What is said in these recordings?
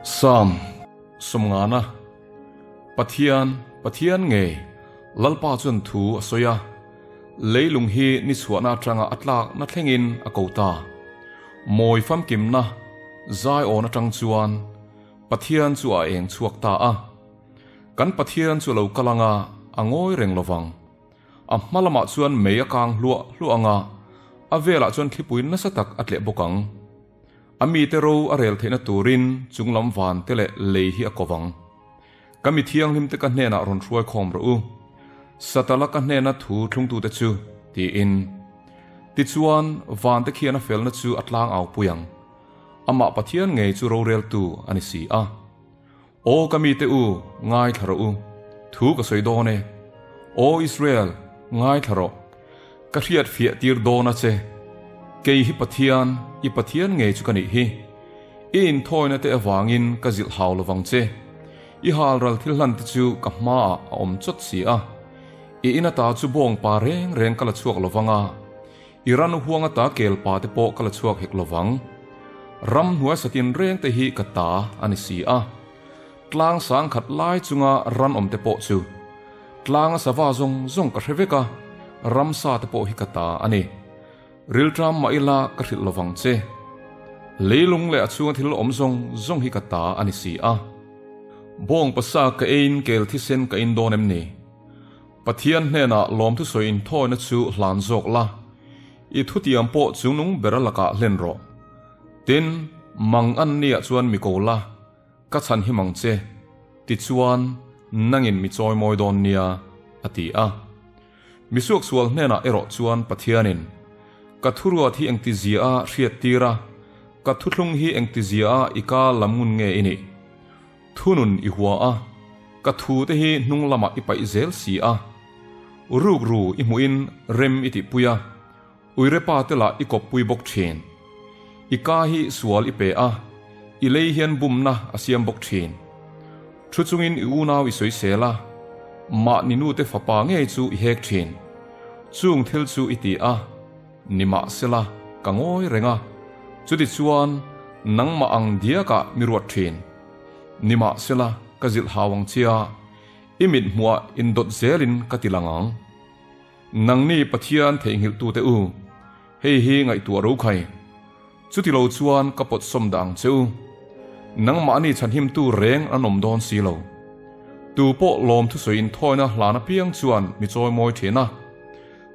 Psalm sawmngana Pathian, Pathian ngei, Lalpa chuan thu a sawi a, leilung hi ni chhuahna atanga a tlakna thlengin a ko ta. Mawi famkimna Zion atang chuan Pathian chu a eng chhuak ta a. Kan Pathian chu a lo kal anga a ngawi reng lovang. A hma lamah chuan mei a kang hluah hluah anga a velah chuan thlipui nasa tak a tleh bawk ang. A mite ro a rel theihna turin chunglam van te leh lei hi a ko vang. Ka mi thianghlim te ka hnenah rawn hruai khawm rawh u, Satala ka hnena thu thlungtute chu, tiin. Tichuan, vante khian a felna chu a tlang au pui ang. Amah Pathian ngei chu roreltu a ni si a. Aw ka mite u, ngaithla rawh u, thu ka sawi dawn e. Aw Israel, ngaithla rawh, ka hriat fiah tir dawn a che. Kei hi Pathian, i Pathian ngei chu ka nih hi. I inthawina te avangin ka zilh hau lovang che. I halral thil hlan te chu ka hmaah a awm chawt si a. I in ata chu bawng pa reng reng ka la chhuak lovang a, i ran huang ata kel pa te pawh ka la chhuak hek lovang. Ram hnuai satin reng te hi ka ta a ni si a. Tlang sang khat lai chunga ran awm te pawh chu tlanga sava zawng zawng ka hre vek a, ramsa te pawh hi ka ta a ni. Rilṭam mah ila ka hrilh lovang che. Leilung leh a chhunga thil awm zawng zawng hi ka ta a ni si a. Bawng pasa ka eiin kel thisen ka in dawn em ni? Pathian hnenah lawmthusawi inthawina chu hlan zawk la, i thutiam pawh chungnung bera lakah hlen rawh. Tin, mang an niah chuan mi ko la, ka chhan him ang che, tichuan nangin mi chawimawi dawn nia, a ti a. Misuaksual hnenah erawh chuan Pathianin, Ka thuruat hi engtizia a hriat tir a, ka thuthlung hi engtizia a i ka lam ngun nge i nih? Thunun i hua a, ka thute hi hnung lamah i paih zel si a. Rukru i hmuhin rem i tihpui a, uirepa te lah i kawppui bawk thin. I ka hi sual i pe a, i lei hian bumna a siam bawk thin. Thu chungin i unau i sawisel a, mahni nute fapa ngei chu i hek thin. Chung thil chu i ti a, nimahsela ka ngawi reng a, chutichuan nangmah ang diakah mi ruat thin. Nimahsela ka zilh hau ang chia, i mithmuah indawt zelin ka ti lang ang. Nangni Pathian theihnghilhtute u, hei hi ngaihtuah ro khai. Chuti lo chuan ka pawt sawm dah ang che u. Nangmahni chhanhimtu reng an awm dawn si lo. Tu pawh lawm thusawi inthawina hlan apiang chuan mi chawimawi thin a.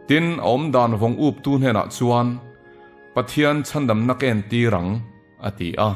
Tin, a awm dan vawng uptu hnenah chuan Pathian chhandamna ka entir ang, a ti a.